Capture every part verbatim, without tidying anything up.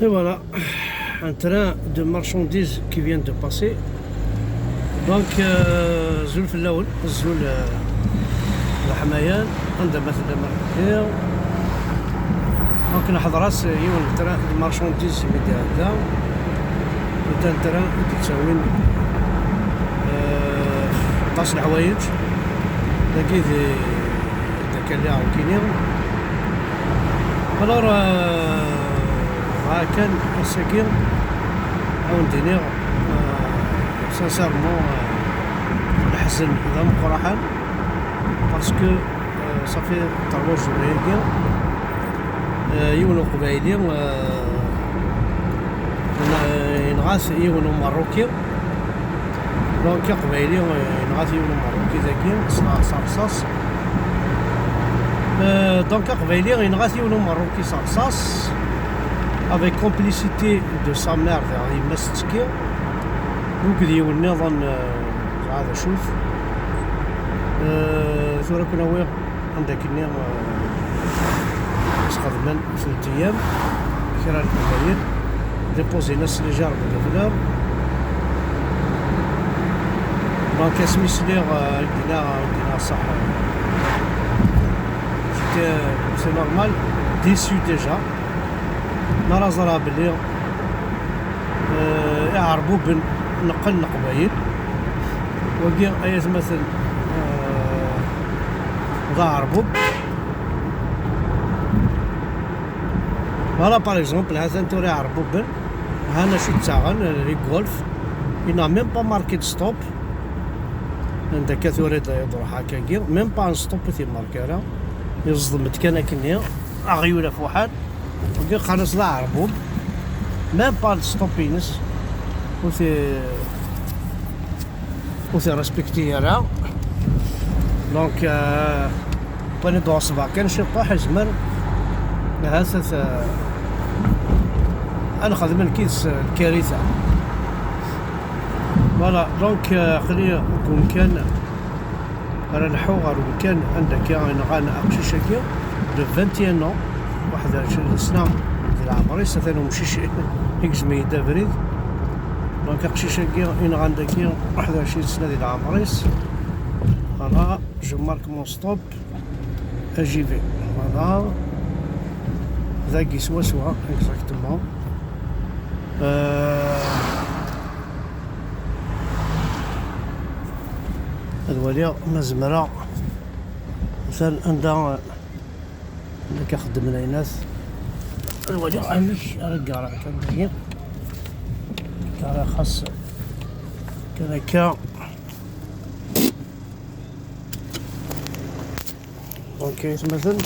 Et voilà, un train de marchandises qui vient de passer. Donc, euh, azul fell-awen, azul, euh, leḥmayan, anda ma tellam. Donc, neḥḍer-as yiwen n train de marchandises i d-iɛedda. C'est un train i d-yettawin, euh, aṭas n leḥwayeǧ. Dagi d, d akka lliɣ nekkini. Alors, euh, dɣa kan ass-agi, ad wen-d-iniɣ, euh, sincèrement, euh, leḥzen d ameqqraḥan, parce que, euh, ça fait trois jours-agi, euh, yiwen uqbayli, euh, yenɣa-t yiwen umeṛṛuki. Donc, aqbayli, euh, yenɣa-t yiwen umeṛṛuki dagi, s, s rrṣaṣ. Euh, donc, aqbayli yenɣa-t yiwen umeṛṛuki s rrṣaṣ, avec complicité de sa mère, d yemma-s ttekki, akked yiwen nniḍen, euh, ẓra d acu-t. Euh, tura kun awiɣ anda akken-nni, euh, sxedmen tltiyam kra n leqbayel, déposer-as les gerbes de fleurs. Donc, asmi sliɣ, euh, dina, dina, صح, euh, c'était, euh, c'est normal, déçu déjà. Nara ẓra belli, euh, iɛerbuben neqqen leqbayel. Wagi, ay atmaten, euh, d aɛerbub. Voilà, par exemple, ha-t-an tura iɛerbuben. Han acu ttaɣen, les Golf. Il n'a même pas marqué de stop. Anda akka tura d-, iḍruḥ akkagi. Même pas un stop ur t-imark ara. Yeẓdem-d kan akkenni. Aɣyul afuḥan. Wagi qqaren-as d aɛerbub. Même pas de stop-ines. Ur t-, ur t-irespecti ara. Donc, euh, wani d-ɣeṣbeɣ kan ciṭuḥ, izmer ahat ad, ad nxedmen kid-s lkarita. Voilà, donc, euh, aql-i deg umkan ara nḥu ɣer umkan anda akka i nɣan aqcic-agi, de vingt et un ans, waḥed u ɛecrin sna di leɛmer-is, atan umcic igzem-iyi-d abrid. Donc, aqcic-agi i nɣan dagi, waḥed u ɛecrin sna di leɛmer-is. Voilà, je marque mon stop, j'y vais. Voilà. Dagi swaswa, exactement. Euh, ad waliɣ ma zemreɣ, atan anda, anda akka xeddmen aynat. Ad waliɣ amek ara ggareɣ kan dagi. Ggareɣ xas kan akka. Donc, aytmaten,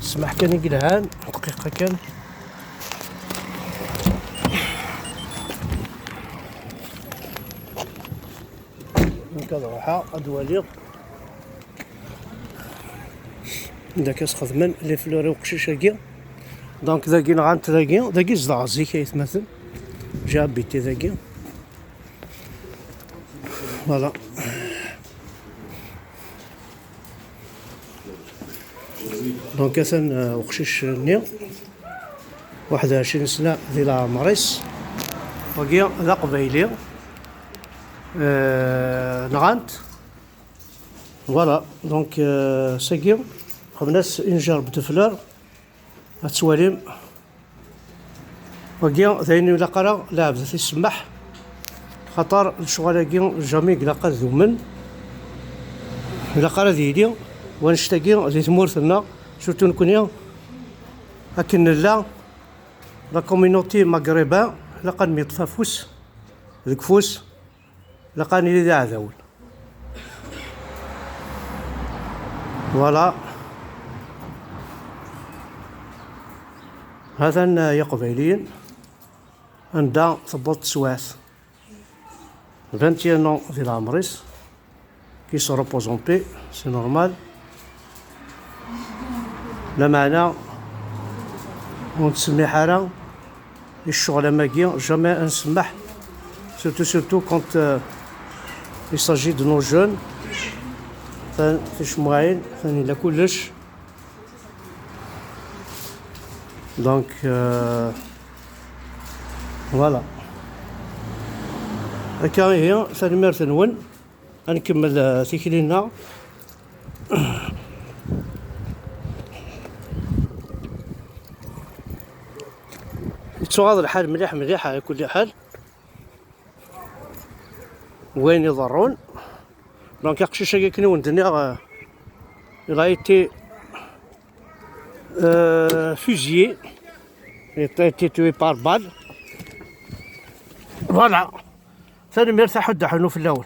ssmaḥ kan i yelhan, dqiqa kan. Donc, ad ruḥeɣ, ad waliɣ. Anda akka sxedmen les fleurs i uqcic-agi. Donc, dagi nɣant dagi, dagi zedɣeɣ zik, aytmaten. J'ai habité dagi. Voilà. Donc, atan, euh, uqcic-nni, waḥed u ɛecrin sna di leɛmer-is. Wagi d aqbayli. Euh, nɣant. Voilà. Donc, euh, sagi, xedmen-as une gerbe de fleurs. Ad twalim. Wagi d ayen ur ilaq ara lɛebd ad t-isemmeḥ, xaṭer lecɣal-agi jamais ilaq ad dumen. Ilaq ara ad yili wanect-agi di tmurt-nneɣ, surtout nekni akken nella, la communauté maghrébin, ilaq ad nemyeṭṭef afus deg ufus, ilaq ad nili d iɛdawen. Voilà. Hatan, euh, Iqbayliyen, anda tewweḍ teswiɛt. Vingt et un ans di leɛmer-is, qui se repose en paix, c'est normal. Lameɛna ur nettsemmiḥ ara i ccɣel am wagi, jamais ad nsemmeḥ. Surtout, surtout quand, euh, il s'agit de nos jeunes. Atan ticemmaɛin, atan yella kullec. Donc, euh, Voilà. Akka ihi, tanemmirt-nwen. Ad nkemmel, eh, tikli-nneɣ. Yettuɣaḍ lḥal mliḥ mliḥ, ɛla kulli ḥal. Wayen iḍerrun. Donc, aqcic-agi, akken i wen-d-nniɣ, euh, il a été, euh, fusillé. Il a été tué par balle. Voilà. Tanemmirt, aḥuddu aḥunnu fell-awen.